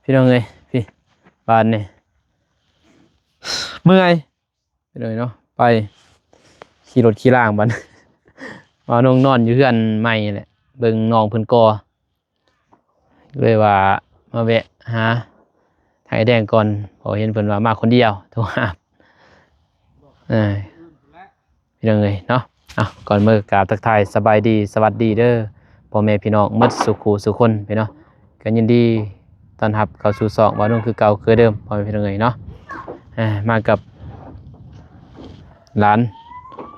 ພີ່ນ້ອງເອີຍ ພີ່ ບາດນີ້ເມື່ອຍ ພີ່ນ້ອງເອີຍເນາະ ໄປຂີ່ລົດຂີ່ລາງບາດ ວ່ານ້ອງນອນຢູ່ເຮືອນໃໝ່ແຫຼະ ເບິ່ງນ້ອງເພິ່ນກໍ ເລີຍວ່າມາແວະຫາທາງອ້າຍແດງກ່ອນ ເພາະເຫັນເພິ່ນວ່າມາຄົນດຽວ ໂທຫາ ເອີ ພີ່ນ້ອງເອີຍເນາະ. ເອົາ ກ່ອນເມືອກະກາບທັກທາຍສະບາຍດີ ສະຫວັດດີເດີພໍ່ແມ່ພີ່ນ້ອງໝົດສູ່ຄູ່ສູ່ຄົນພີ່ນ້ອງ. ກໍຍິນດີຕ້ອນຮັບເຂົ້າສູ່ຊ່ອງບ່າວນຸ່ງຄືເກົ່າຄືເດີມ ພໍ່ແມ່ພີ່ນ້ອງເອີຍເນາະ. ເອີ ມາກັບຫຼານ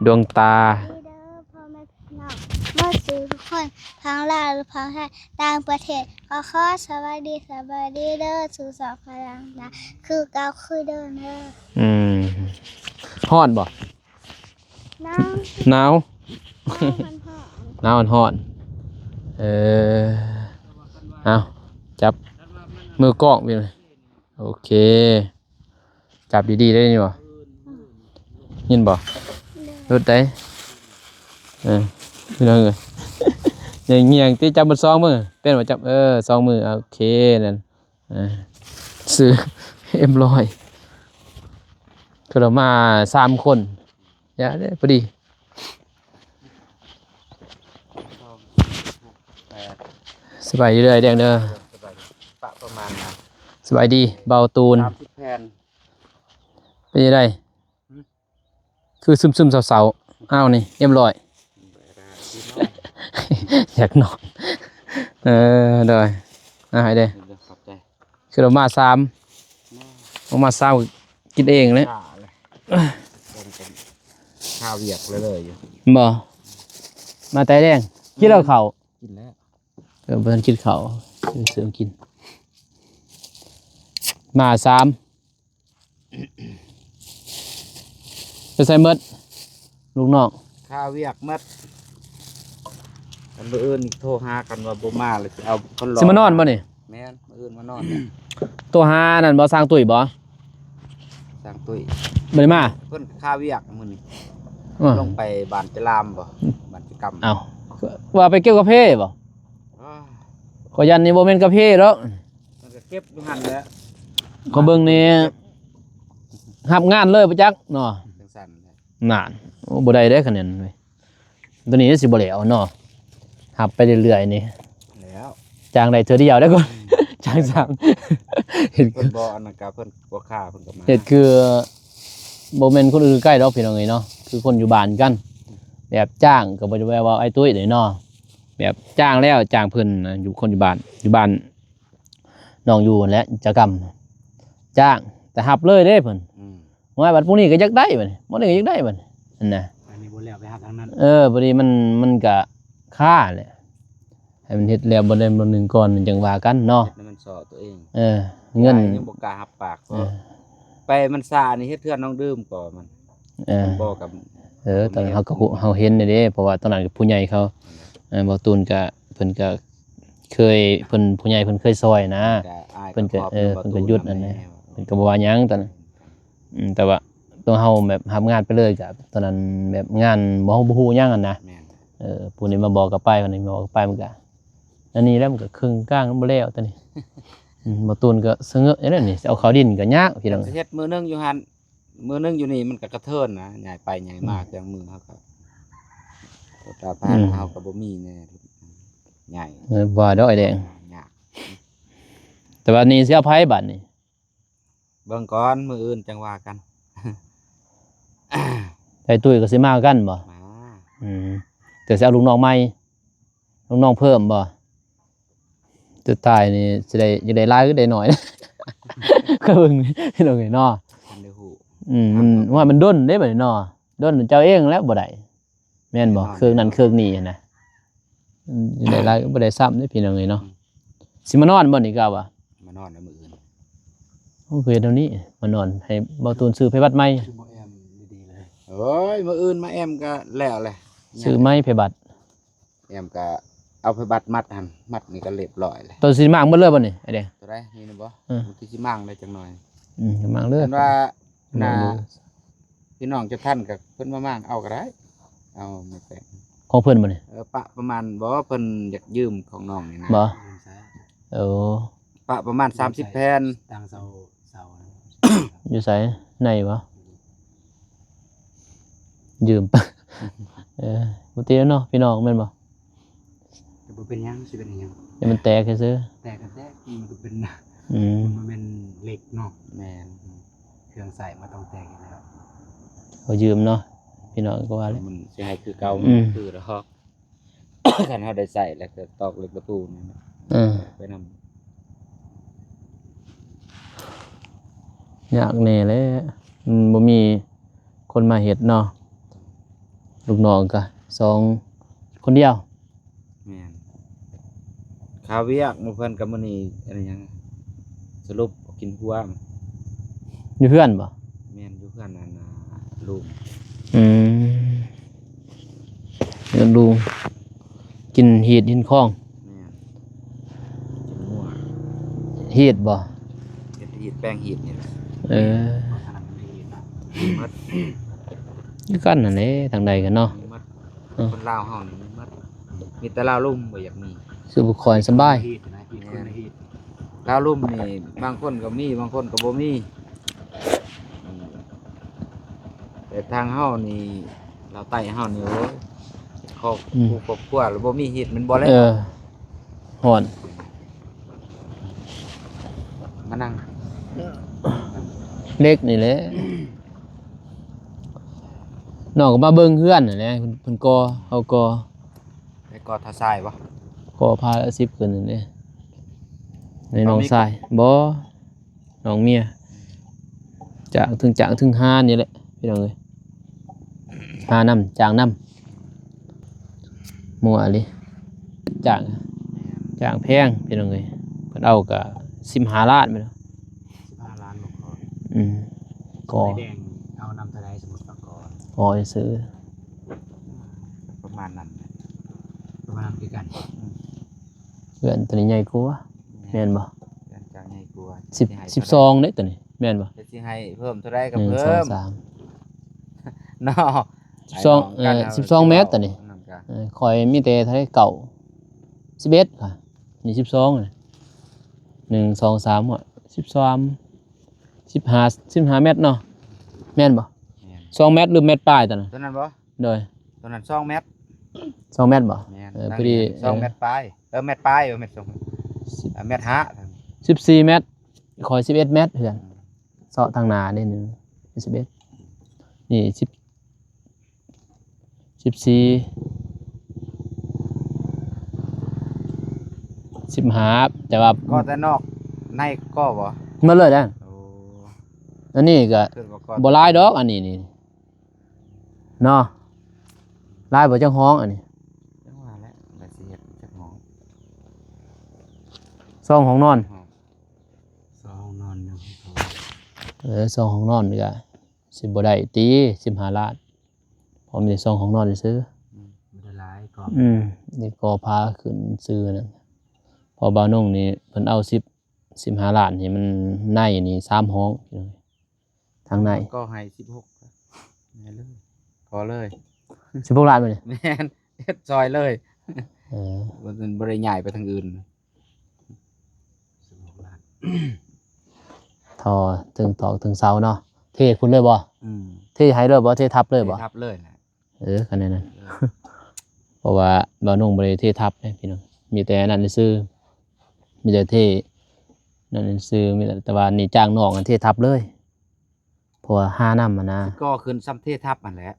ດວງຕາ ສະບາຍດີເດີພໍ່ແມ່ພີ່ນ້ອງໝົດສູ່ທຸກຄົນ ທັງລາວ ທັງໄທ ຕ່າງປະເທດ ກໍຂໍສະບາຍດີ ສະບາຍດີເດີສູ່ຊ່ອງພະລັງດາ ຄືເກົ່າຄືເດີມເດີ. ອືມ ຮ້ອນບໍ່? ໜາວ ໜາວ ໜາວຮ້ອນໆ. ເອີ ເອົາ ຈັບມືກ້ອງໄປເລີຍ ໂອເຄ ຈັບດີໆ ໄດ້ຍິນບໍ່? ຍິນບໍ່? ໂດຍ ຫຼຸດໄດ໋. ເອີ ພີ່ນ້ອງເອີຍ ຢ່າງຽງຕິ ຈັບໝົດສອງມື ເປັນບໍ່? ຈັບ ເອີ ສອງມື ໂອເຄ ນັ້ນ. ເອີ ຊື້ເອັມຮ້ອຍ ຄືເຮົາມາສາມຄົນ ຢ່າເດ້ ພໍດີ. ສະບາຍດີເດີອ້າຍແດງເດີ. ສະບາຍດີ ປະປະມານນະ ສະບາຍດີບ່າວຕູນ ສາມສິບແຜ່ນ. ເປັນຈັ່ງໃດ? ຫື? ຄືຊຶມໆເສົ້າໆ. ອ້າວ ນີ້ເອັມຮ້ອຍ ຢາກນອນ. ເອີ ໂດຍ ອາ ໃຫ້ເດ້ ຂອບໃຈ. ຄືເຮົາມາສາມ ມາ ເຮົາມາສາມ ກິນເອງເລີຍ ຄາວຽກເລີຍໆ ຢູ່. ບໍ່ ມາແຕ່ແດງ ກິນແລ້ວເຂົ້າ? ກິນແລ້ວ. ເອີ ບໍ່ທັນກິນເຂົ້າ ຊື້ມາກິນ. ມາສາມ ໄປໃສໝົດ ລູກນ້ອງ? ຄາວຽກໝົດ. ອັນມື້ອື່ນໂທຫາກັນວ່າບໍ່ມາ ແລ້ວຊິເອົາຄົນຫຼອກ ຊິມານອນບໍ່ນີ້? ແມ່ນ ມື້ອື່ນມານອນ. ໂທຫານັ້ນບໍ່ ຊ່າງຕຸ້ຍບໍ່? ຊ່າງຕຸ້ຍບໍ່ໄດ້ມາ ເພິ່ນຄາວຽກມື້ນີ້. ເອີ ລົງໄປບ້ານຈະລາມບໍ່ ບ້ານຈະກຳ. ເອົ້າ ວ່າໄປເກັບກາເຟບໍ່? ອ້າ ຂ້ອຍຢ້ານນີ້ບໍ່ແມ່ນກາເຟດອກ. ມັນກໍເກັບຢູ່ຫັ້ນແຫຼະ ຂ້ອຍເບິ່ງນີ້ຮັບງານເລີຍບໍ່ຈັກເນາະ. ຈັ່ງຊັ້ນແຫຼະ ນັ້ນ ໂອ້ ບໍ່ໄດ້ເດ້ຄະແນນເວີຍ ຕົວນີ້ຊິບໍ່ແລ້ວເນາະ. ຮັບໄປເລື້ອຍໆນີ້ ແລ້ວ ຈ້າງໄດ້ເທື່ອດຽວເດ້ກ່ອນ ອືມ ຈ້າງສາມ ເຮັດ ເພິ່ນບໍ່ ອັນນັ້ນກະເພິ່ນບໍ່ຄ່າ ເພິ່ນກໍມາ ເຮັດຄືບໍ່ແມ່ນຄົນອື່ນໃກ້ດອກ ພີ່ນ້ອງເອີຍເນາະ ຄືຄົນຢູ່ບ້ານກັນ. ແບບຈ້າງກໍບໍ່ໄດ້ແບບວ່າອ້າຍຕຸ້ຍເດ້ເນາະ ແບບຈ້າງແລ້ວ ຈ້າງເພິ່ນນະ ຢູ່ຄົນຢູ່ບ້ານ ຢູ່ບ້ານ ນ້ອງຢູ່ຫັ້ນແຫຼະ ຈະກຳ ຈ້າງ ແຕ່ຮັບເລີຍເດ້ເພິ່ນ. ອືມ ວ່າບັດພວກນີ້ກໍຢາກໄດ້ບັດນີ້ ໝໍນີ້ກໍຢາກໄດ້ບັດນີ້ ຫັ້ນນະ. ອັນນີ້ບໍ່ແລ້ວໄປຫາທາງນັ້ນ ເອີ ພໍດີມັນ ມັນກະຄາແຫຼະ ໃຫ້ມັນເຮັດແລ້ວບ່ອນໃດບ່ອນໜຶ່ງກ່ອນ ມັນຈັ່ງວ່າກັນເນາະ. ເຮັດໃຫ້ມັນຊໍຕົວເອງ ເອີ ເງິນຍັງບໍ່ກ້າຮັບປາກ ເອີ ເພາະໄປມັນຊ້ານີ້ ເຮັດເຮືອນນ້ອງດື່ມກໍມັນ ເອີ ມັນບໍ່ກັບ ເອີ ຕອນນັ້ນເຮົາກໍຮູ້ ເຮົາເຫັນແລ້ວເດ້ ເພາະວ່າຕອນນັ້ນຜູ້ໃຫຍ່ເຂົາ ເອີ ບ່າວຕູນກໍ ເພິ່ນກໍເຄີຍ ເພິ່ນ ຜູ້ໃຫຍ່ເພິ່ນເຄີຍຊ່ອຍນະ ເພິ່ນກໍ ເອີ ເພິ່ນກໍຢຸດຫັ້ນແຫຼະ ເພິ່ນກໍບໍ່ວ່າຫຍັງຕອນນັ້ນ. ອືມ ແຕ່ວ່າຕົວເຮົາແບບຮັບງານໄປເລີຍ ກໍຕອນນັ້ນແບບງານບໍ່ ເຮົາບໍ່ຮູ້ຫຍັງຫັ້ນນະ. ແມ່ນ ເອີ ຜູ້ນີ້ມາບອກກໍໄປ ຜູ້ນີ້ມາບອກກໍໄປ ມັນກໍ ອັນນີ້ແຫຼະ ມັນກໍເຄິ່ງກາງ ມັນບໍ່ແລ້ວຕອນນີ້. ອືມ ບ່າວຕູນກໍສະເຫງີຍແລ້ວນີ້ ຊິເອົາເຂົ້າດິນກໍຍາກ ພີ່ນ້ອງ ຊິເຮັດມື້ໜຶ່ງຢູ່ຫັ້ນ ມື້ໜຶ່ງຢູ່ນີ້ມັນກໍກະເທີນນະ ຍ້າຍໄປຍ້າຍມາ ອືມ ເຄື່ອງມືເຮົາກໍ ລົດລາພານ ອືມ ເຮົາກໍບໍ່ມີແນ່ ໃຫຍ່ ເອີ ບໍ່ວ່າດອກອ້າຍແດງ ຍາກ. ແຕ່ວ່ານີ້ຊິເອົາໃຜບາດນີ້? ເບິ່ງກ່ອນ ມື້ອື່ນຈັ່ງວ່າກັນ. ໄອ້ຕຸ້ຍກໍຊິມາຄືກັນບໍ່? ມາ ອືມ ແຕ່ຊິເອົາລູກນ້ອງໃໝ່ ລູກນ້ອງເພີ່ມບໍ່? ສຸດທ້າຍນີ້ຊິໄດ້ ຢາກໄດ້ຫຼາຍຫຼືໄດ້ໜ້ອຍ? ກໍເບິ່ງພີ່ນ້ອງເອີຍເນາະ ທັນໄດ້ຮູ້. ອືມ ມັນ ວ່າມັນດົນເດ້ບັດນີ້ເນາະ ດົນເຈົ້າເອງແລ້ວບໍ່ໄດ້ ແມ່ນບໍ່? ແນ່ນອນ ເຄື່ອງນັ້ນເຄື່ອງນີ້ຫັ້ນນະ ອືມ ຢາກໄດ້ຫຼາຍກໍບໍ່ໄດ້ຊ້ຳເດ້ພີ່ນ້ອງເອີຍເນາະ. ອືມ ຊິມານອນບໍ່ນີ້ ກະວ່າ ມານອນແລ້ວມື້ອື່ນ. ໂອ້ ຄືເຮັດແນວນີ້ ມານອນໃຫ້ບ່າວຕູນຊື້ໄພບັດໃໝ່ ຄືບໍ່ແອ້ມດີໆເລີຍ. ໂອ້ຍ ມື້ອື່ນມາແອ້ມກໍແລ້ວແຫຼະ ຊື້ໃໝ່ໄພບັດ. ແອມກະເອົາໄພບັດມັດຫັ້ນ ມັດນີ້ກະລຽບລ້ອຍແລ້ວ. ໂຕຊິມ້າງເບິດເລີຍບໍ່ນີ້ ໄອ້ແດງ? ໂຕໃດ? ນີ້ນະບໍ່? ເອີ ມັນຄືຊິມ້າງໄດ້ຈັກໜ້ອຍ. ອືມ ມ້າງເລີຍ ເພິ່ນວ່າ ເອີ ໜ້າ ພີ່ນ້ອງຈະທັນກະເພິ່ນມາມ້າງເອົາກະໄດ້ ເອົາໄມ້ແປງ. ຂອງເພິ່ນບໍ່ນີ້? ເອີ ປະ ປະມານ ບໍ່ ເພິ່ນຢາກຢືມຂອງນ້ອງນີ້ນະ ບໍ່? ເອີ ປະປະມານສາມສິບແຜ່ນ ຕັ້ງເສົາ ເສົາ ຢູ່ໃສ? ໃນບໍ່? ຢືມ ເອີ ບໍ່ຕິເນາະ ພີ່ນ້ອງ ແມ່ນບໍ່? ກໍບໍ່ເປັນຫຍັງ ຊິເປັນຫຍັງ ແຕ່ມັນແຕກຊື່ໆ ແຕກກໍແຕກ ມັນກໍເປັນ ອືມ ມັນແມ່ນເຫຼັກເນາະ ແມ່ນ ເຄື່ອງໃຊ້ມັນຕ້ອງແຕກຢູ່ແລ້ວ ເອົາຢືມເນາະ ພີ່ນ້ອງ ກໍວ່າແຫຼະ ມັນຊິໃຫ້ຄືເກົ່າ ອືມ ຄືດອກ ຄັນເຮົາໄດ້ໃຊ້ແລ້ວກໍຕອກເຫຼັກຕະປູນີ້ ເອີ ໄປນຳ ຍາກແດ່ແຫຼະ ມັນບໍ່ມີຄົນມາເຮັດເນາະ ລູກນ້ອງກໍສອງຄົນດຽວ ແມ່ນ ຄາວຽກມື້ເພິ່ນກັບມື້ນີ້ ອັນນີ້ຫຍັງ ສະຫຼຸບກິນຫົວ ຢູ່ເຮືອນບໍ່? ແມ່ນ ຢູ່ເຮືອນອັນນ່າ ລຸງ ອືມ ເຮືອນລຸງ ກິນຮີດຫີນຄອງ ແມ່ນ ກິນງົວ ຮີດບໍ່? ເຮັດຮີດ ແປ້ງຮີດນີ້ແຫຼະ ເອີ ມີໝົດ ຄືກັນຫັ້ນແຫຼະ ທາງໃດກໍເນາະ ມີໝົດ ເອີ ຄົນລາວເຮົານີ້ມີໝົດ ມີແຕ່ລາວລຸ່ມບໍ່ຢາກມີ ຄືບໍ່ຄ່ອຍສະບາຍ ຮີດນະ ຮີດຄົນລະຮີດ ລາວລຸ່ມນີ້ບາງຄົນກໍມີ ບາງຄົນກໍບໍ່ມີ ແຕ່ທາງເຮົານີ້ ລາວໃຕ້ເຮົານີ້ ໂອ້ຍ ຄອບ ອືມ ຄົວ ຄອບຄົວລະບໍ່ມີເຮັດ ແມ່ນບໍ່ແລ້ວ ເອີ ຮ້ອນ ມານັ່ງ ເຫຼັກນີ້ແຫຼະ ນ້ອງກໍມາເບິ່ງເຮືອນຫັ້ນແຫຼະ ເພິ່ນ ເພິ່ນກໍ່ ເຮົາກໍ່ ໄປກໍ່ທ່າຊາຍບໍ່? ກໍ່ພາສິບຂຶ້ນຫັ້ນເດ້ ໃນໜອງຊາຍ ບໍ່ ນ້ອງເມຍ ຈາກ ເທິງຈາກເທິງຫານີ້ແຫຼະ ພີ່ນ້ອງເອີຍ ຫານຳ ຈ້າງນຳ ມົວອີ່ຫຼີ ຈ້າງ ຈ້າງແພງ ພີ່ນ້ອງເອີຍ ເພິ່ນເອົາກະສິບຫ້າລ້ານແມ່ນບໍ່? ສິບຫ້າລ້ານບໍ່ພໍ ອືມ ກໍ ໄຟແດງເອົານຳເທົ່າໃດ ສົມມຸດວ່າກໍ ກໍຊື່ ປະມານນັ້ນ ປະມານນັ້ນຄືກັນ ອືມ ເຮືອນຕົວນີ້ໃຫຍ່ກວ່າ ແມ່ນບໍ່? ເຮືອນເຈົ້າໃຫຍ່ກວ່າ ສິບ ສິບສອງເດ້ຕົວນີ້ ແມ່ນບໍ່? ຈະຊິໃຫ້ເພີ່ມເທົ່າໃດກໍເພີ່ມ ໜຶ່ງ ສອງ ສາມ ເນາະ ສິບສອງ ເອີ ສິບສອງແມັດຕົວນີ້ ເອີ ຂ້ອຍມີແຕ່ເທົ່າໃດ ເກົ້າ ສິບເອັດ ນີ້ສິບສອງ ໜຶ່ງ ສອງ ສາມ ສິບສາມ ສິບຫ້າ ສິບຫ້າແມັດເນາະ ແມ່ນບໍ່? ແມ່ນ ສອງແມັດ ຫຼືແມັດປາຍຕົວນັ້ນ ຕົວນັ້ນບໍ່? ໂດຍ ຕົວນັ້ນສອງແມັດ ສອງແມັດບໍ່? ແມ່ນ ເອີ ພໍດີ ສອງແມັດປາຍ ເອີ ແມັດປາຍ ເອີ ແມັດສອງ ສິບ ເອີ ແມັດຫ້າ ສິບສີ່ແມັດ ຂ້ອຍສິບເອັດແມັດເຮືອນ ອືມ ເຊາະທາງໜ້າເດ້ໜຶ່ງ ສິບເອັດ ນີ້ສິບ ສິບສີ່ ສິບຫ້າ ແຕ່ວ່າ ກໍແຕ່ນອກໃນກໍບໍ່ ໝົດເລີຍເດ້ ໂອ້ ອັນນີ້ກໍ ເພິ່ນກໍ ບໍ່ຫຼາຍດອກ ອັນນີ້ນີ້ ເນາະ ຫຼາຍບໍ່ ຈັກຫ້ອງອັນນີ້ ຈັ່ງວ່າແຫຼະ ວ່າຊິເຮັດຈັກຫ້ອງ ສອງຫ້ອງນອນ ສອງຫ້ອງນອນ ເອີ ສອງຫ້ອງນອນນີ້ກະຊິບໍ່ໄດ້ຕິ ສິບຫ້າລ້ານ ເພາະມີແຕ່ສອງຫ້ອງນອນຊື່ ອືມ ບໍ່ໄດ້ຫຼາຍກໍ ອືມ ນີ້ກໍພາຂຶ້ນຊື່ນັ້ນ ເພາະບ່າວນົງນີ້ເພິ່ນເອົາສິບ ສິບຫ້າລ້ານນີ້ ມັນໃນນີ້ສາມຫ້ອງ ທາງໃນ ກໍໃຫ້ສິບຫົກ ໃຫ້ເລີຍ ຂໍເລີຍ ສິບຫົກລ້ານບໍ່ນີ້ ແມ່ນ ເຮັດຊ່ອຍເລີຍ ເອີ ບໍ່ ບໍ່ໄດ້ຍ້າຍໄປທາງອື່ນ ສິບຫົກລ້ານ ທໍ່ເຖິງຕອກເຖິງເສົາເນາະ ເທພຸ້ນເລີຍບໍ່? ອືມ ເທໃຫ້ເລີຍບໍ່? ເທທັບເລີຍບໍ່? ເທທັບເລີຍແຫຼະ ເອີ ຄັນແນວນັ້ນ ເອີ ເພາະວ່າບ່າວນົງບໍ່ໄດ້ເທທັບເດ້ພີ່ນ້ອງ ມີແຕ່ນັ້ນຊື່ ມີແຕ່ເທນັ້ນຊື່ ມີແຕ່ ແຕ່ວ່ານີ້ຈ້າງນ້ອງເທທັບເລີຍ ເພາະວ່າຫານຳຫັ້ນນະ ຊິກໍ່ຂຶ້ນຊ່ຳເທທັບຫັ້ນແຫຼະ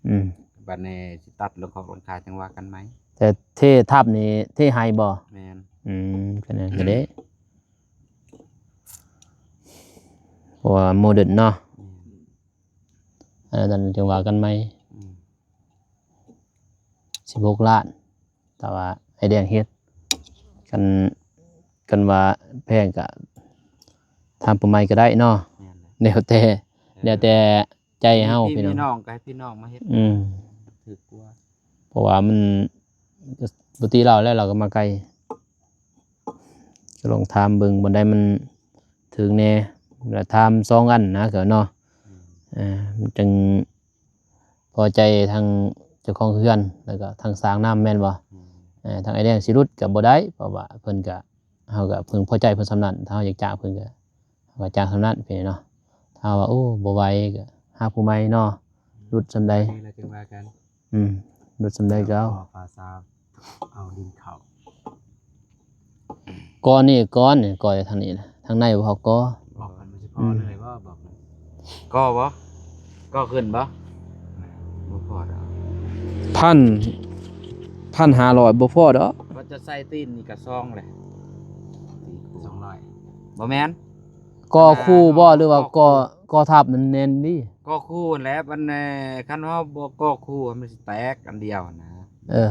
ອືມ ບັດນີ້ຊິຕັດລົງຂອບຫຼັງຄາຈັ່ງວ່າກັນໃໝ່ ແຕ່ເທທັບນີ້ເທໃຫ້ບໍ່? ແມ່ນ ອືມ ກໍນັ້ນກໍເດ້ ເພາະວ່າໂມເດີນເນາະ ແມ່ນ ອັນນັ້ນຈັ່ງວ່າກັນໃໝ່ ອືມ ສິບຫົກລ້ານ ແຕ່ວ່າອ້າຍແດງເຮັດ ຄັນ ຄັນວ່າແພງກະທາງປາໄມ້ກໍໄດ້ເນາະ ແມ່ນແຫຼະ ແລ້ວແຕ່ ເອີ ແລ້ວແຕ່ໃຈເຮົາ ມີພີ່ ພີ່ນ້ອງ ມີນ້ອງກໍໃຫ້ພີ່ນ້ອງມາເຮັດ ອືມ ຖືກກວ່າ ເພາະວ່າມັນກໍ ປົກກະຕິລາວແລ້ວ ລາວກໍມາໄກ ກໍລອງຖາມເບິ່ງບ່ອນໃດມັນຖືກແດ່ ແລ້ວຖາມສອງອັນນະ ກໍເນາະ ອືມ ເອີ ມັນຈັ່ງພໍໃຈທັງເຈົ້າຂອງເຮືອນ ແລ້ວກໍທັງສ້າງນຳ ແມ່ນບໍ່? ອືມ ເອີ ທາງອ້າຍແດງຊິຫຼຸດກໍບໍ່ໄດ້ ເພາະວ່າເພິ່ນກໍ ເຮົາກໍເພິ່ງພໍໃຈເພິ່ນສ່ຳນັ້ນ ຖ້າເຮົາຢາກຈ້າງເພິ່ນກໍ ເຮົາກໍຈ້າງສ່ຳນັ້ນ ເປັນເນາະ. ຖ້າວ່າ ໂອ້ ບໍ່ໄຫວກໍຫາຜູ້ໃໝ່ເນາະ ຫຼຸດສ່ຳໃດ ນີ້ລະຈຶ່ງວ່າກັນ. ອືມ ຫຼຸດສ່ຳໃດກໍເອົາ ຂໍຝາສາວເອົາດິນເຂົ້າ ກ້ອນນີ້ ກ້ອນນີ້ ກ້ອນທາງນີ້ນະ ທາງໃນບໍ່ພໍ ກໍບອກເພິ່ນວ່າຊິພໍເລີຍບໍ່ ອືມ ບອກ ກໍບໍ່ ກໍຂຶ້ນບໍ່ ບໍ່ພໍດອກ ພັນ ພັນຫ້າຮ້ອຍບໍ່ພໍດອກ ວ່າຈະໃສ່ຕີນນີ້ກໍສອງແຫຼະ ສອງຮ້ອຍ ບໍ່ແມ່ນ ກໍຄູ່ບໍ່ ຫຼືວ່າກໍ ກໍ ກໍທັບມັນແໜ້ນດີ ກໍຄູ່ຫັ້ນແຫຼະ ມັນ ເອີ ຄັນເຮົາບໍ່ກໍຄູ່ມັນຊິແຕກອັນດຽວຫັ້ນນະ ເອີ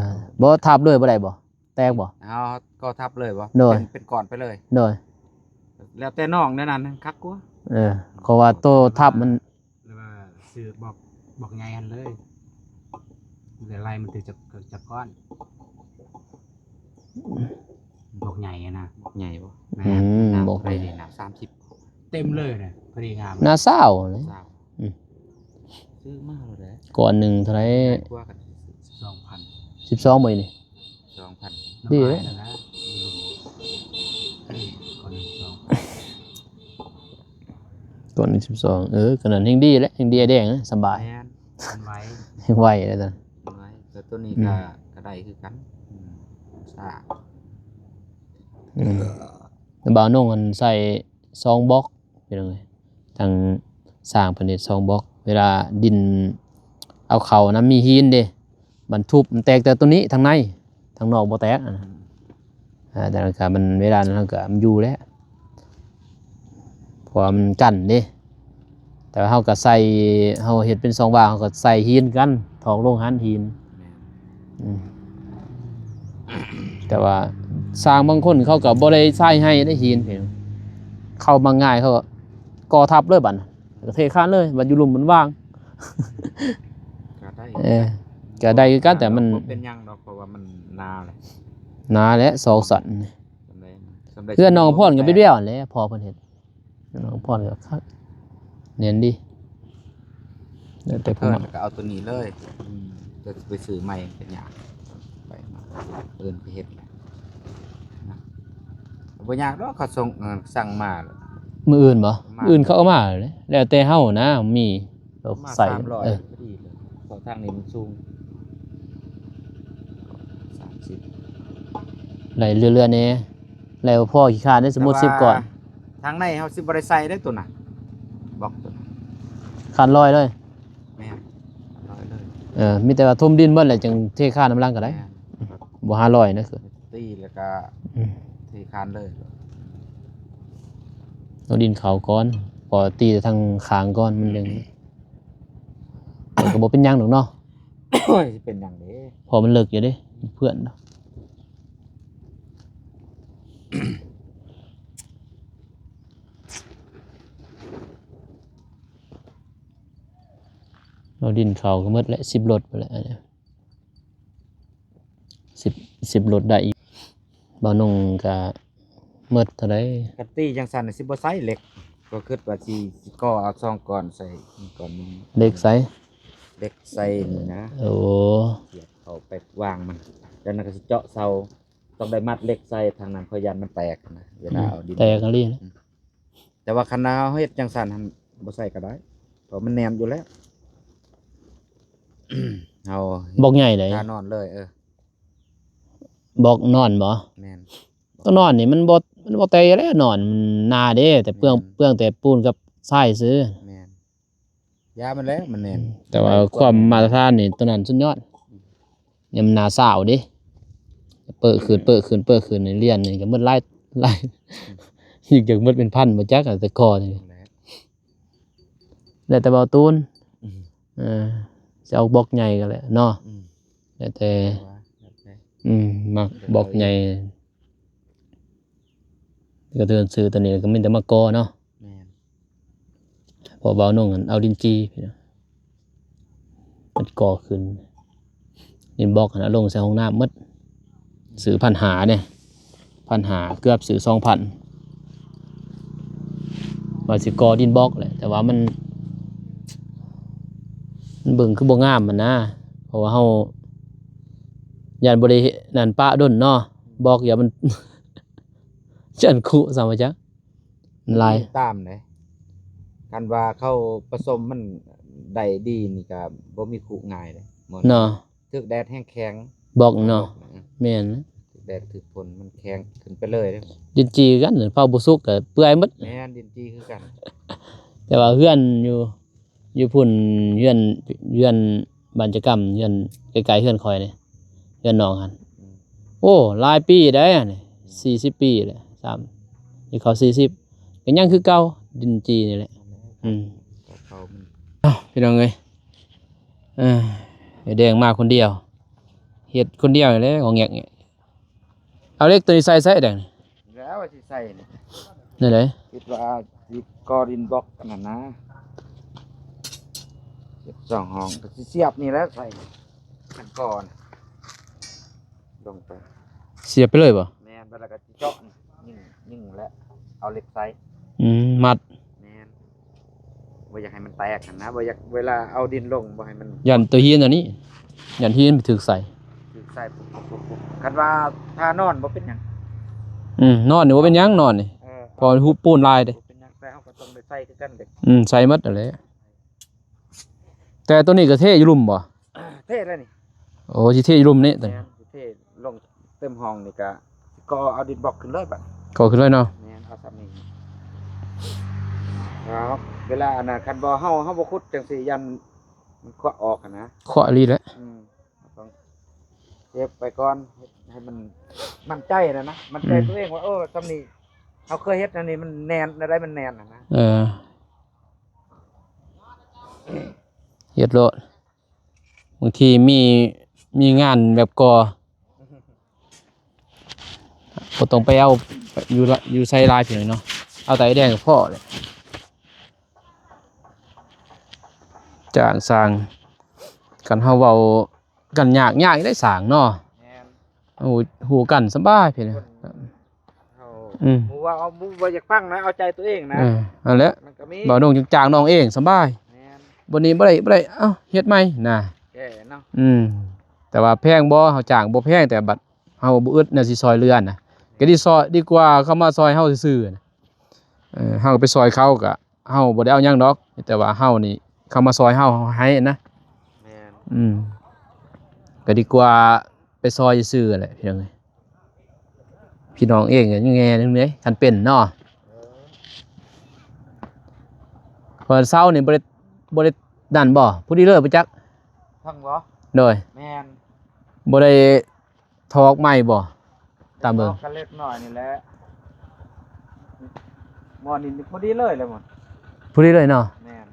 ບໍ່ ທັບເລີຍບໍ່ໄດ້ບໍ່ ແຕກບໍ່ ເຮົາກໍທັບເລີຍບໍ່ ໂດຍ ເປັນ ເປັນກ້ອນໄປເລີຍ ໂດຍ ແລ້ວແຕ່ນ້ອງແນວນັ້ນຄັກກວ່າ ເອີ ເພາະວ່າໂຕທັບມັນ ຫຼືວ່າຊື້ບລັອກ ບລັອກໃຫຍ່ຫັ້ນເລີຍ ແລ້ວໄລ່ມັນຖືກຈັກ ຈັກກ້ອນ ບລັອກໃຫຍ່ນະ ບລັອກໃຫຍ່ບໍ່ ແມ່ນ ອືມ ໜ້າ ບລັອກໃຫຍ່ ເທົ່າໃດນີ້ ໜ້າສາມສິບ ເຕັມເລີຍນະ ພໍດີງາມ ໜ້າຊາວເລີຍ ຊາວ ອືມ ຊື້ມາແລ້ວເດ້ ກ້ອນໜຶ່ງເທົ່າໃດ ໃຫຍ່ກວ່າກັນ ສິບສອງພັນ ສິບສອງບໍ່ນີ້ ສອງພັນ ດີເດ້ ນ້ຳລາຍນະ ກ້ອນໜຶ່ງສອງ ກ້ອນໜຶ່ງສິບສອງ ເອີ ກໍນັ້ນແຮ່ງດີແຫຼະ ແຮ່ງດີແດງນະ ສະບາຍ ແມ່ນ ມັນໄວ ແຮ່ງໄວເດ້ ມັນໄວ ແຕ່ໂຕນີ້ ອືມ ກໍ ກໍໄດ້ຄືກັນ ອືມ ຊ້າ ອືມ ແຕ່ບ່າວນົງຫັ້ນໃສ່ສອງບລັອກ ພີ່ນ້ອງເອີຍ ທາງຊ່າງເພິ່ນເຮັດສອງບລັອກ ເວລາດິນເອົາເຂົ້ານະ ມີຫີນເດ້ ມັນທຸບ ມັນແຕກແຕ່ໂຕນີ້ ທາງໃນ ທາງນອກບໍ່ແຕກ ອືມ ອ່າ ແຕ່ລະກະມັນ ເວລານັ້ນເຮົາກະ ມັນຢູ່ແລ້ວ ເພາະວ່າມັນກັ້ນເດ້ ແຕ່ວ່າເຮົາກະໃສ່ ເຮົາເຮັດເປັນຊ່ອງວ່າງ ເຮົາກະໃສ່ຫີນກັນ ຖອກລົງຫັ້ນຫີນ ແມ່ນ ອືມ ແຕ່ວ່າຊ່າງບາງຄົນເຂົາກະບໍ່ໄດ້ໃສ່ໃຫ້ເດ້ຫີນ ເຂົາມັກງ່າຍ ເຂົາກໍກໍ່ທັບເລີຍບັດ ກະເທຄານເລີຍ ບັດຢູ່ລຸ່ມມັນວ່າງ ກະໄດ້ ເອີ ກະໄດ້ຄືກັນ ແຕ່ມັນບໍ່ເປັນຫຍັງດອກ ເພາະວ່າມັນໜາແຫຼະ ໜາແຫຼະ ສອງຊັ້ນ ສ່ຳໃດ ສ່ຳໃດ ເຮືອນນ້ອງພອນກໍເປັນແບບນັ້ນແຫຼະ ພໍ່ເພິ່ນເຮັດ ເຮືອນນ້ອງພອນກໍຄັກ ແໜ້ນດີ ແລ້ວແຕ່ຜູ້ມັກ ກໍເອົາໂຕນີ້ເລີຍ ອືມ ຈະໄປຊື້ໃໝ່ເປັນຫຍັງ ໄປມາ ເອີ້ນໄປເຮັດ ນະ ບໍ່ຍາກດອກ ເຂົາສົ່ງ ເອີ ສັ່ງມາ ມື້ອື່ນບໍ່? ມາ ມື້ອື່ນເຂົາເອົາມາແຫຼະ ແລ້ວແຕ່ເຮົານະ ມີ ເອົາມາ ໃສ່ ສາມຮ້ອຍ ເອີ ພໍດີເລີຍ ເພາະທາງນີ້ມັນສູງ ສາມສິບ ໄລ່ເລື້ອຍໆແດ່ ໄລ່ບໍ່ພໍຂີ້ຄ້ານເດ້ ສົມມຸດສິບກ້ອນ ແຕ່ວ່າທາງໃນເຮົາຊິບໍ່ໄດ້ໃສ່ເດ້ໂຕນັ້ນ ບລັອກໂຕນັ້ນ ຄານລອຍເລີຍ ແມ່ນ ຄານລອຍເລີຍ ເອີ ມີແຕ່ວ່າຖົມດິນເບິດແຫຼະ ຈັ່ງເທຄານນຳຫຼັງກໍໄດ້ ແມ່ນ ບໍ່ຫ້າຮ້ອຍນະ ຕີແລ້ວກໍ ອືມ ເທຄານເລີຍ ເອົາດິນເຂົ້າກ່ອນ ພໍຕີແຕ່ທາງຂ້າງກ່ອນ ມັນຍັງ ມັນກໍບໍ່ເປັນຫຍັງດອກເນາະ ໂອ້ຍ ຊິເປັນຫຍັງເດ້ ເພາະມັນເລິກຢູ່ເດ້ ເພື່ອນ ເອົາດິນເຂົ້າກໍໝົດແຫຼະ ສິບລົດພຸ້ນແຫຼະ ອັນນີ້ ສິບ ສິບລົດໄດ້ອີກ ບ່າວນົງກະໝົດເທົ່າໃດ? ຄັນຕີຈັ່ງຊັ້ນຊິບໍ່ໃສ່ເຫຼັກ ກໍຄິດວ່າຊິ ຊິກໍ່ເອົາສອງກ້ອນໃສ່ກ້ອນໜຶ່ງ ເຫຼັກໃສ່ ເຫຼັກໃສ່ນີ້ນະ ໂອ້ ສຽບເຂົ້າໄປວາງມັນ ຈາກນັ້ນກໍຊິເຈາະເສົາ ຕ້ອງໄດ້ມັດເຫຼັກໃສ່ ທາງນັ້ນຂ້ອຍຢ້ານມັນແຕກນະ ເວລາເອົາດິນ ແຕກອີ່ຫຼີນະ ອືມ ແຕ່ວ່າຄັນເຮົາເຮັດຈັ່ງຊັ້ນຫັ້ນບໍ່ໃສ່ກໍໄດ້ ເພາະມັນແໜ້ນຢູ່ແລ້ວ ເຮົາ ບລັອກໃຫຍ່ໃດ ການອນເລີຍ ເອີ ບລັອກນອນບໍ່? ແມ່ນ ໂຕນອນນີ້ມັນບໍ່ ມັນບໍ່ແຕກຢູ່ແລ້ວ ນອນມັນໜາເດ້ ແຕ່ເປືອງ ແມ່ນ ເປືອງແຕ່ປູນກັບຊາຍຊື່ ແມ່ນ ຢາມັນແຫຼະ ມັນແໜ້ນ ອືມ ແຕ່ວ່າຄວາມມາດຕະຖານນີ້ ໂຕນັ້ນສຸດຍອດ ອືມ ຍາມໜ້າສາວເດ້ ເປີະຂຶ້ນ ເປີະຂຶ້ນ ເປີະຂຶ້ນ ນີ້ລຽນນີ້ກໍໝົດຫຼາຍ ຫຼາຍ ອືມ ອີກຢາກໝົດເປັນພັນບໍ່ຈັກ ແຕ່ກໍນີ້ ແມ່ນແຫຼະ ແລ້ວແຕ່ບ່າວຕູນ ອືມ ເອີ ຊິເອົາບລັອກໃຫຍ່ກໍແຫຼະເນາະ ອືມ ແລ້ວແຕ່ ແລ້ວແຕ່ ອືມ ມັກບລັອກໃຫຍ່ ກະເທີນຊື້ຕົວນີ້ກໍມີແຕ່ມາກໍ່ເນາະ ແມ່ນ ເພາະບ່າວນົງຫັ້ນເອົາດິນຈີ່ ມັນກໍ່ຂຶ້ນ ດິນບລັອກຫັ້ນເອົາລົງໃສ່ຫ້ອງນ້ຳໝົດ ຊື້ພັນຫ້າເດ້ ພັນຫ້າ ເກືອບຊື້ສອງພັນ ວ່າຊິກໍ່ດິນບລັອກແຫຼະ ແຕ່ວ່າມັນ ມັນເບິ່ງຄືບໍ່ງາມຫັ້ນນະ ເພາະວ່າເຮົາຢ້ານບໍ່ໄດ້ນັ້ນປະດົນເນາະ ບລັອກຢ້ານມັນ ຊັ້ນຄຸຊ້ຳວ່າຈັກ ຫຼາຍ ຕາມເດ້. ຄັນວ່າເຂົາປະສົມມັນໄດ້ດີນີ້ກໍບໍ່ມີຄຸງ່າຍເດ້ ເນາະ. ຖືກແດດແຮງແຂງ ບອກເນາະ. ແມ່ນ ຖືກແດດຖືກຝົນມັນແຂງຂຶ້ນໄປເລີຍເດ້. ດິນຈີ່ຄືກັນ ເຜົາບໍ່ສຸກກໍເປື່ອຍໝົດ. ແມ່ນ ດິນຈີ່ຄືກັນ. ແຕ່ວ່າເຮືອນຢູ່ ຢູ່ພຸ້ນ ເຮືອນ ເຮືອນບ້ານຈະກຳ ເຮືອນໃກ້ໆເຮືອນຂ້ອຍນີ້ ເຮືອນນ້ອງຫັ້ນ ອືມ ໂອ້ ຫຼາຍປີໄດ໋ ອັນນີ້ ອືມ ສີ່ສິບປີແລ້ວ ສາມ ຊິເຂົ້າສີ່ສິບ ກໍຍັງຄືເກົ່າ ດິນຈີ່ນີ້ແຫຼະ. ອືມ ເອົາ ພີ່ນ້ອງເອີຍ ເອີ ໄອ້ແດງມາຄົນດຽວ ເຮັດຄົນດຽວນີ້ແຫຼະ ງອແງກ. ເອົາເຫຼັກໂຕນີ້ໃສ່ໃສແດງນີ້ ແລ້ວວ່າຊິໃສ່ນີ້ ແນວໃດ? ຄິດວ່າຊິກໍ່ດິນບລັອກອັນນັ້ນນະ ເຮັດສອງຫ້ອງ ກໍຊິສຽບນີ້ແຫຼະໃສ່ ຄັນກ່ອນລົງໄປ ສຽບໄປເລີຍບໍ່? ແມ່ນ ແລ້ວກໍຊິເຈາະຍິງ ຍິງ ແລະເອົາເຫຼັກໃສ່ ອືມ ມັດ ແມ່ນ. ບໍ່ຢາກໃຫ້ມັນແຕກຫັ້ນນະ ບໍ່ຢາກ ເວລາເອົາດິນລົງບໍ່ໃຫ້ມັນ ຢ້ານຕົວຫີນອັນນີ້ ຢ້ານຫີນໄປຖືກໃສ່ ຖືກໃສ່ ປຸບໆໆ ຄັນວ່າຖ້ານອນບໍ່ເປັນຫຍັງ ອືມ ນອນນີ້ບໍ່ເປັນຫຍັງ ນອນນີ້ ເອີ ເພາະວ່າຮູບປູນຫຼາຍເດ້ ບໍ່ເປັນຫຍັງ ແຕ່ເຮົາກໍຕ້ອງໄດ້ໃສ່ຄືກັນເດ້ ອືມ ໃສ່ໝົດຫັ້ນແຫຼະ. ແຕ່ຕົວນີ້ກໍເທຢູ່ລຸ່ມບໍ່? ເທແລ້ວນີ້ ໂອ້ ຊິເທຢູ່ລຸ່ມນີ້ຕົວນີ້ ແມ່ນ ຊິເທລົງ ເຕັມຫ້ອງນີ້ກະກໍເອົາດິນບລັອກຂຶ້ນເລີຍບັດ ກໍຂຶ້ນເລີຍເນາະ ແມ່ນ ເອົາສ່ຳນີ້ ເອົາ ເວລາອັນນັ້ນ ຄັນບໍ່ເຮົາ ເຮົາບໍ່ຂຸດຈັ່ງຊີ້ ຢ້ານມັນຂວະອອກຫັ້ນນະ ຂວະອີ່ຫຼີແຫຼະ ອືມ ເຮົາຕ້ອງເກັບໄປກ່ອນ ເຮັດໃຫ້ມັນໝັ້ນໃຈຫັ້ນນະ ໝັ້ນໃຈ ອືມ ຕົວເອງວ່າ ເອີ ສ່ຳນີ້ ເຮົາເຄີຍເຮັດອັນນີ້ມັນແໜ້ນ ແນວໃດມັນແໜ້ນຫັ້ນນະ ເອີ ເຮັດໂລດ. ບາງທີມີ ມີງານແບບກໍ່ ບໍ່ຕ້ອງໄປເອົາຢູ່ ຢູ່ໃສຫຼາຍ ພີ່ນ້ອງເນາະ ເອົາແຕ່ໄອ້ແດງກໍພໍແຫຼະ ຈ້າງຊ່າງ ຄັນເຮົາເວົ້າກັນຍາກ ຍາກໄດ້ຊ່າງເນາະ ແມ່ນ ຮູ້ ຮູ້ກັນສະບາຍ ພີ່ນ້ອງ ເຮົາ ອືມ ບໍ່ວ່າເອົາ ບໍ່ວ່າຢາກຟັງນະ ເອົາໃຈຕົວເອງນະ ເອີ ນັ້ນແຫຼະ ມັນກໍມີ ເວົ້າໂດ່ງຈ້າງນ້ອງເອງສະບາຍ ແມ່ນ ບັດນີ້ບໍ່ໄດ້ ບໍ່ໄດ້ ເອົ້າ ເຮັດໃໝ່ນະ ແກ້ເນາະ ອືມ ແຕ່ວ່າແພງບໍ່? ເຮົາຈ້າງບໍ່ແພງ ແຕ່ບັດເຮົາບໍ່ອຶດແນວຊິຊ່ອຍເຫຼືອນະ ກໍດີຊ່ອຍ ດີກວ່າເຂົາມາຊ່ອຍເຮົາຊື່ໆນະ ເອີ ເຮົາກໍໄປຊ່ອຍເຂົາ ກໍ ເຮົາບໍ່ໄດ້ເອົາຫຍັງດອກ ແຕ່ວ່າເຮົານີ້ ເຂົາມາຊ່ອຍເຮົາ ເຮົາໃຫ້ນະ ແມ່ນ ອືມ ກໍດີກວ່າໄປຊ່ອຍຊື່ໆແຫຼະ ພີ່ນ້ອງເອີຍ ພີ່ນ້ອງເອງກໍແງ່ໜຶ່ງເດ້ ຄັນເປັນເນາະ ເອີ ເພາະເຊົ້ານີ້ບໍ່ໄດ້ ບໍ່ໄດ້ນັ້ນບໍ່? ຜູ້ດີເລີຍບໍ່ຈັກ ຟັງບໍ່? ໂດຍ ແມ່ນ ບໍ່ໄດ້ ຖອກໃໝ່ບໍ່? ຕາມເບິ່ງ ຖອກກັນເລັກນ້ອຍນີ້ແຫຼະ ໝໍ້ນີ້ພໍດີເລີຍແຫຼະໝໍ້ ພໍດີເລີຍເນາະ ແມ່ນ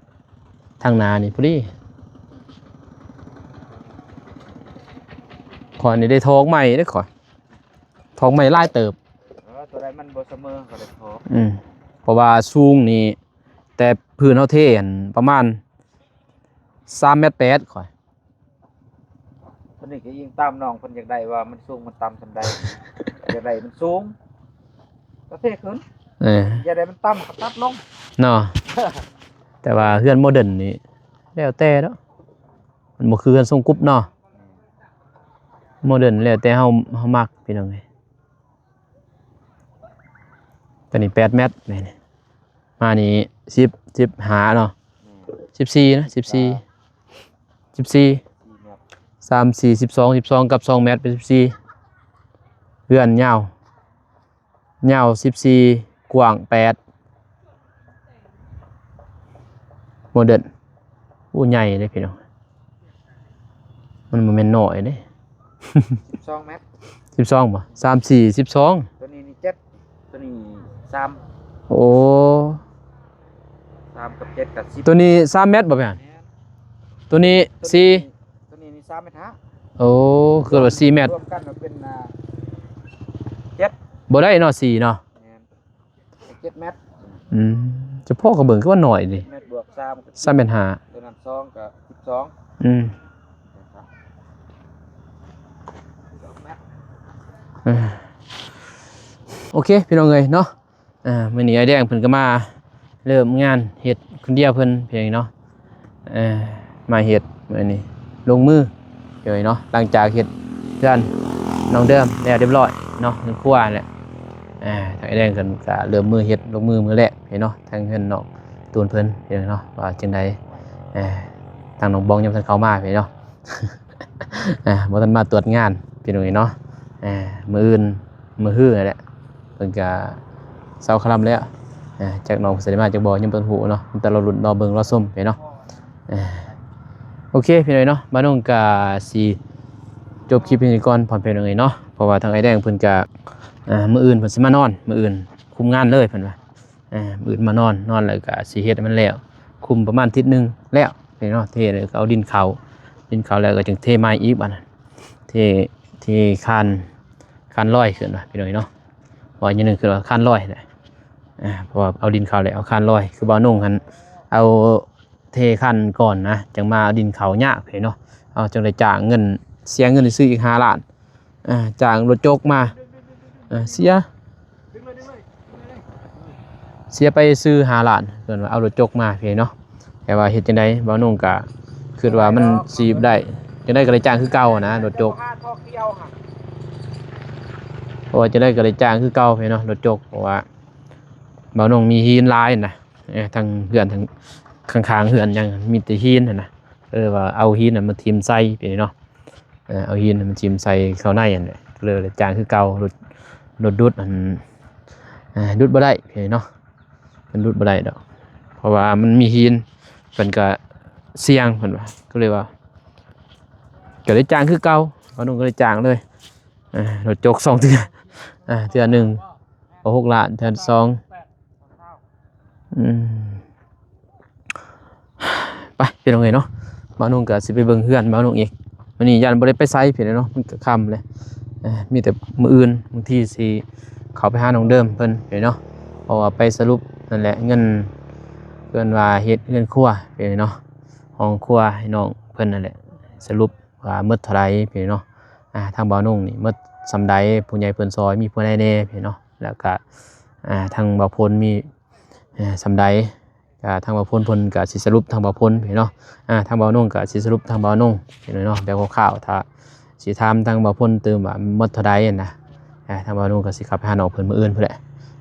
ທາງໜ້ານີ້ພໍດີ ຂ້ອຍນີ້ໄດ້ຖອກໃໝ່ເດ້ຂ້ອຍ ຖອກໃໝ່ຫຼາຍເຕີບ ເອີ ຕົວໃດມັນບໍ່ສະເໝີກໍໄດ້ຖອກ ອືມ ເພາະວ່າສູງນີ້ ແຕ່ພື້ນເຮົາເທຫັ້ນປະມານສາມແມັດແປດ ຂ້ອຍ ຕົວນີ້ກໍອີງຕາມນ້ອງເພິ່ນຢາກໄດ້ວ່າມັນສູງມັນຕ່ຳສ່ຳໃດ ຢາກໄດ້ມັນສູງກໍເທຂຶ້ນ ເອີ ຢາກໄດ້ມັນຕ່ຳກໍຕັດລົງເນາະ ແຕ່ວ່າເຮືອນໂມເດີນນີ້ແລ້ວແຕ່ເນາະ ມັນບໍ່ຄືເຮືອນຊົງກຸບເນາະ ໂມເດີນແລ້ວແຕ່ເຮົາ ເຮົາມັກ ພີ່ນ້ອງເອີຍ. ຕົວນີ້ແປດແມັດ ນີ້ ມານີ້ສິບ ສິບຫ້າເນາະ ສິບສີ່ນະ ສິບສີ່ ສິບສີ່ ສາມສີ່ ສິບສອງ ສິບສອງກັບສອງແມັດເປັນສິບສີ່ ເຮືອນຍາວ ຍາວສິບສີ່ ກວ້າງແປດ ໂມເດີນ ໂອ້ ໃຫຍ່ເດ້ພີ່ນ້ອງ ມັນບໍ່ແມ່ນນ້ອຍເດ້ ສິບສອງແມັດ ສິບສອງບໍ່ ສາມສີ່ ສິບສອງ ຕົວນີ້ນີ້ເຈັດ ຕົວນີ້ສາມ ໂອ້ ສາມກັບເຈັດກໍສິບ ຕົວນີ້ສາມແມັດບໍ່ແມ່ນ ແມ່ນ ຕົວນີ້ສີ່ ຕົວນີ້ນີ້ສາມແມັດຫ້າ ໂອ້ ຄືວ່າສີ່ແມັດ ລວມກັນເປັນ ອ່າ ເຈັດ ບໍ່ໄດ້ເນາະ ສີ່ເນາະ ແມ່ນ ເຈັດແມັດ ອືມ ຈະພໍກໍເບິ່ງຄືວ່າໜ້ອຍນີ້ ເຈັດແມັດບວກສາມກໍ ສາມແມັດຫ້າ ຕົວນັ້ນສອງກໍສິບສອງ ອືມ ສອງແມັດ ເອີ ໂອເຄ ພີ່ນ້ອງເອີຍເນາະ ອ່າ ມື້ນີ້ອ້າຍແດງເພິ່ນກໍມາເລີ່ມງານເຮັດຄົນດຽວເພິ່ນພຽງເນາະ ເອີ ມາເຮັດມື້ນີ້ລົງມືເລີຍເນາະ ຫຼັງຈາກເຮັດເຮືອນນ້ອງເດີມແລ້ວຮຽບຮ້ອຍເນາະ ເຮືອນຄົວຫັ້ນແຫຼະ ອ່າ ທາງອ້າຍແດງເພິ່ນກະເລີ່ມມືເຮັດ ລົງມືມື້ແລກເນາະ ທາງເຮືອນນ້ອງຕູນເພິ່ນເນາະ ວ່າຈັ່ງໃດ. ອ່າ ທາງນ້ອງບອງຍັງບໍ່ທັນເຂົ້າມາເນາະ ອ່າ ບໍ່ທັນມາຕວດງານພີ່ນ້ອງເອີຍເນາະ. ອ່າ ມື້ອື່ນ ມື້ຮືຫັ້ນແຫຼະ ເພິ່ນກະເຊົາຄະລຳແລ້ວ. ອ່າ ຈັກນ້ອງເພິ່ນຊິໄດ້ມາຈັກບໍ່ ຍັງບໍ່ຮູ້ເນາະ ມີແຕ່ລໍລຸ້ນ ລໍເບິ່ງ ລໍຊົມເນາະ. ອ່າ ໂອເຄພີ່ນ້ອງເນາະ ບ່າວນົງກະຊິຈົບຄລິບເປັນນີ້ກ່ອນ ພໍ່ແມ່ພີ່ນ້ອງເອີຍເນາະ ເພາະວ່າທາງອ້າຍແດງເພິ່ນກະ ອ່າ ມື້ອື່ນເພິ່ນຊິມານອນ ມື້ອື່ນຄຸມງານເລີຍເພິ່ນວ່າ. ອ່າ ມື້ອື່ນມານອນ ນອນແລ້ວກະຊິເຮັດໃຫ້ມັນແລ້ວ ຄຸມປະມານທິດໜຶ່ງແລ້ວເນາະ. ເທແລ້ວກະເອົາດິນເຂົ້າ ດິນເຂົ້າແລ້ວກະຈຶ່ງເທໃໝ່ອີກບາດນັ້ນ ເທ ເທຄານ ຄານລອຍຂຶ້ນວ່າພີ່ນ້ອງເອີຍເນາະ ເວົ້າຢ່າງໜຶ່ງຄືວ່າຄານລອຍແຫຼະ. ອ່າ ເພາະວ່າເອົາດິນເຂົ້າແລ້ວ ເອົາຄານລອຍ ຄືບ່າວນົງຫັ້ນເອົາເທຄານກ່ອນນະ ຈັ່ງມາເອົາດິນເຂົ້າຍາກເນາະ. ເອົາ ຈັ່ງໄດ້ຈ້າງເງິນ ເສຍເງິນຊື້ອີກຫ້າລ້ານ ອ່າ ຈ້າງລົດຈົກມາ ອ່າ ເສຍ ເສຍໄປຊື້ຫ້າລ້ານ ເພິ່ນວ່າເອົາລົດຈົກມາເນາະ. ແຕ່ວ່າເຮັດຈັ່ງໃດ ບ່າວນົງກະຄິດວ່າມັນຊິໄດ້ ຈັ່ງໃດກະໄດ້ຈ້າງຄືເກົ່ານະ ລົດຈົກ ເພາະວ່າຈັ່ງໃດກະໄດ້ຈ້າງຄືເກົ່າເນາະ ລົດຈົກ ເພາະວ່າບ່າວນົງມີຫີນຫຼາຍນະ. ເອີ ທັງເຮືອນ ທັງຂ້າງໆເຮືອນຫຍັງມີແຕ່ຫີນຫັ້ນນະ ເອີ ວ່າເອົາຫີນນັ້ນມາຖິ້ມໃສ່ເນາະ. ເອີ ເອົາຫີນມາຖິ້ມໃສ່ເຂົ້າໃນຫັ້ນແຫຼະ ເລີຍຈ້າງຄືເກົ່າ. ລົດ ລົດດຸດອັນ ອ່າ ດຸດບໍ່ໄດ້ເນາະ ເພິ່ນດຸດບໍ່ໄດ້ດອກ ເພາະວ່າມັນມີຫີນ ເພິ່ນກະສ່ຽງ ເພິ່ນວ່າ ກະເລີຍວ່າ ກະໄດ້ຈ້າງຄືເກົ່າ. ບ່າວນົງກະໄດ້ຈ້າງເລີຍ ອ່າ ລົດຈົກສອງເທື່ອ ອ່າ ເທື່ອໜຶ່ງ ຫົກລ້ານ ເທື່ອສອງ ອືມ ໄປພີ່ນ້ອງເອີຍເນາະ ບ່າວນົງກະຊິໄປເບິ່ງເຮືອນບ່າວນົງອີກ. ມື້ນີ້ຢ້ານບໍ່ໄດ້ໄປໃສພີ່ນ້ອງເນາະ ມັນກະຄ່ຳແລ້ວ. ເອີ ມີແຕ່ມື້ອື່ນບາງທີຊິເຂົ້າໄປຫານ້ອງເດີມເພິ່ນເນາະ ເພາະວ່າໄປສະຫຼຸບນັ້ນແຫຼະ ເງິນ ເພິ່ນວ່າເຮັດເຮືອນຄົວເນາະ ຫ້ອງຄົວໃຫ້ນ້ອງເພິ່ນນັ້ນແຫຼະ ສະຫຼຸບວ່າໝົດເທົ່າໃດເນາະ. ອ່າ ທາງບ່າວນົງນີ້ໝົດສ່ຳໃດ ຜູ້ໃຫຍ່ເພິ່ນຊ່ອຍມີຜູ້ໃດແດ່ເນາະ ແລ້ວກະ ອ່າ ທາງບ່າວພົນມີ ອ່າ ສ່ຳໃດ ກະທາງບ່າວພົນເພິ່ນກະຊິສະຫຼຸບທາງບ່າວພົນເນາະ. ອ່າ ທາງບ່າວນົງກະຊິສະຫຼຸບທາງບ່າວນົງເນາະ ແບບຄ່າວໆ ຖ້າຊິຖາມທາງບ່າວພົນຕື່ມວ່າໝົດເທົ່າໃດຫັ້ນນະ. ອ່າ ທາງບ່າວນົງກະຊິເຂົ້າໄປຫານ້ອງເພິ່ນມື້ອື່ນພຸ້ນແຫຼະ.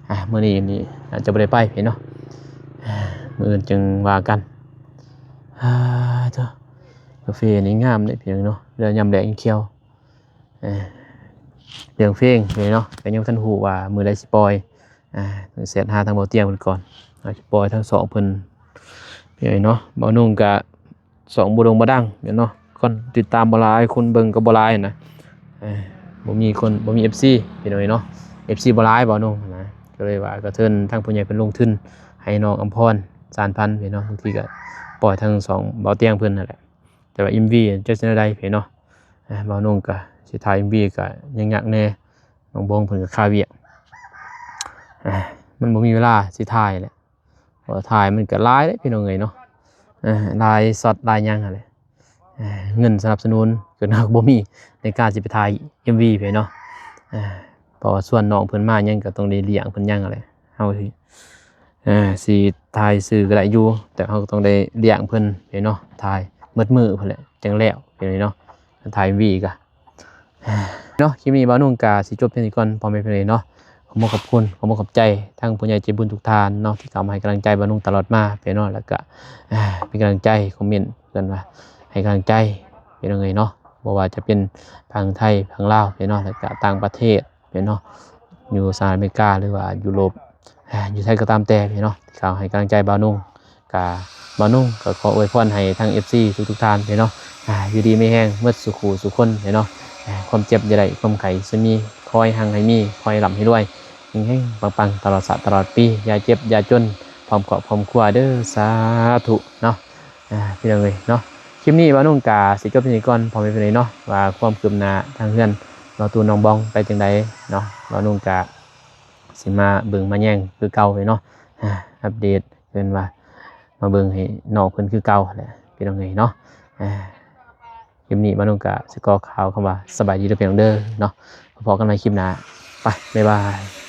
ອ່າ ມື້ນີ້ນີ້ອາດຈະບໍ່ໄດ້ໄປເນາະ ອ່າ ມື້ອື່ນຈຶ່ງວ່າກັນ. ອ່າ ເຈົ້າ ກາເຟນີ້ງາມເດ້ພີ່ນ້ອງເນາະ ແລ້ວຍາມແລງຍັງຂຽວ. ເອີ ເລື່ອງເພງເນາະ ກະຍັງບໍ່ທັນຮູ້ວ່າມື້ໃດຊິປ່ອຍ. ອ່າ ແຊດຫາທາງບ່າວຕຽງເພິ່ນກ່ອນ ອາດຈະປ່ອຍທາງຊ່ອງເພິ່ນເນາະ. ບ່າວນົງກະຊ່ອງບໍ່ໂດ່ງບໍ່ດັງເນາະ ຄົນຕິດຕາມບໍ່ຫຼາຍ ຄົນເບິ່ງກະບໍ່ຫຼາຍນະ. ເອີ ບໍ່ມີຄົນ ບໍ່ມີເອັຟຊີພີ່ນ້ອງເນາະ ເອັຟຊີບໍ່ຫຼາຍບ່າວນົງນະ ກະເລີຍວ່າກະເຊີນທາງຜູ້ໃຫຍ່ເພິ່ນລົງທຶນໃຫ້ນ້ອງອຳພອນ ສານພັນເນາະ. ບາງທີກະປ່ອຍທາງຊ່ອງບ່າວຕຽງເພິ່ນຫັ້ນແຫຼະ ແຕ່ວ່າເອັມວີຈັກຊິແນວໃດເນາະ. ອ່າ ບ່າວນົງກະຊິຖ່າຍເອັມວີກະຍັງຍາກແດ່ ນ້ອງບອງເພິ່ນກະຄາວຽກ ອ່າ ມັນບໍ່ມີເວລາຊິຖ່າຍແຫຼະ ເພາະວ່າຖ່າຍມັນກະຫຼາຍເດ້ພີ່ນ້ອງເອີຍເນາະ. ອ່າ ຫຼາຍຊັອດຫຼາຍຫຍັງຫັ້ນແຫຼະ ອ່າ ເງິນສະໜັບສະໜູນກະບໍ່ມີໃນການຊິໄປຖ່າຍເອັມວີເນາະ. ອ່າ ເພາະວ່າຊວນນ້ອງເພິ່ນມາຫຍັງກະຕ້ອງໄດ້ລ້ຽງເພິ່ນຫຍັງຫັ້ນແຫຼະ. ເຮົາຊິ ອ່າ ຊິຖ່າຍຊື່ກະໄດ້ຢູ່ ແຕ່ເຮົາກະຕ້ອງໄດ້ລ້ຽງເພິ່ນເນາະ ຖ່າຍໝົດມື້ພຸ້ນແຫຼະຈັ່ງແລ້ວເນາະ ຖ່າຍເອັມວີກະເນາະ. ຄລິບນີ້ບ່າວນົງກະຊິຈົບພຽງນີ້ກ່ອນ ພໍ່ແມ່ພີ່ນ້ອງເນາະ. ຂໍຂອບຄຸນ ຂໍຂອບໃຈທາງຜູ້ໃຫຍ່ໃຈບຸນທຸກທ່ານເນາະ ທີ່ເຂົ້າມາໃຫ້ກຳລັງໃຈບ່າວນົງຕະຫຼອດມາເນາະ ແລ້ວກະ ອ່າ ເປັນກຳລັງໃຈ ຄອມເມັນເພິ່ນວ່າໃຫ້ກຳລັງໃຈພີ່ນ້ອງເອີຍເນາະ ບໍ່ວ່າຈະເປັນຝັ່ງໄທ ຝັ່ງລາວເນາະ ແລ້ວກະຕ່າງປະເທດ ເນາະ ຢູ່ສະຫະລັດອາເມລິກາ ຫຼືວ່າຢູໂຣບ ອ່າ ຢູ່ໃສກະຕາມແຕ່ເນາະ ທີ່ເຂົ້າໃຫ້ກຳລັງໃຈບ່າວນົງ. ກະບ່າວນົງກະຂໍອວຍພອນໃຫ້ທັງເອັຟຊີທຸກໆທ່ານເນາະ ອ່າ ຢູ່ດີມີແຮງໝົດສູ່ຄູ່ສູ່ຄົນເນາະ. ອ່າ ຄວາມເຈັບຢ່າໄດ້ ຄວາມໄຂ້ຢ່າມີ ຂໍໃຫ້ຮັ່ງໃຫ້ມີ ຂໍໃຫ້ລ່ຳໃຫ້ລວຍ ເຮັງໆ ປັງໆ ຕະຫຼອດຊາດຕະຫຼອດປີ ຢ່າເຈັບຢ່າຈົນ ພ້ອມຄອບຄອບຄົວເດີ້ ສາທຸເນາະ. ອ່າ ພີ່ນ້ອງເອີຍເນາະ ຄລິບນີ້ບ່າວນົງກະຊິຈົບພຽງນີ້ກ່ອນ ພໍ່ແມ່ພີ່ນ້ອງເນາະ ວ່າຄວາມຄືບໜ້າທາງເຮືອນບ່າວຕູນ ນ້ອງບອງໄປຈັ່ງໃດເນາະ. ບ່າວນົງກະຊິມາເບິ່ງມາແຍງຄືເກົ່າເລີຍເນາະ ອ່າ ອັບເດດ ເອີ້ນວ່າມາເບິ່ງໃຫ້ນ້ອງເພິ່ນຄືເກົ່າແຫຼະ ພີ່ນ້ອງເອີຍເນາະ. ອ່າ ຄລິບນີ້ບ່າວນົງກະຊິຂໍກ່າວຄຳວ່າສະບາຍດີເດີ້ ພີ່ນ້ອງເດີ້ເນາະ ພໍ້ກັນໃໝ່ຄລິບໜ້າ ໄປ ບາຍບາຍ.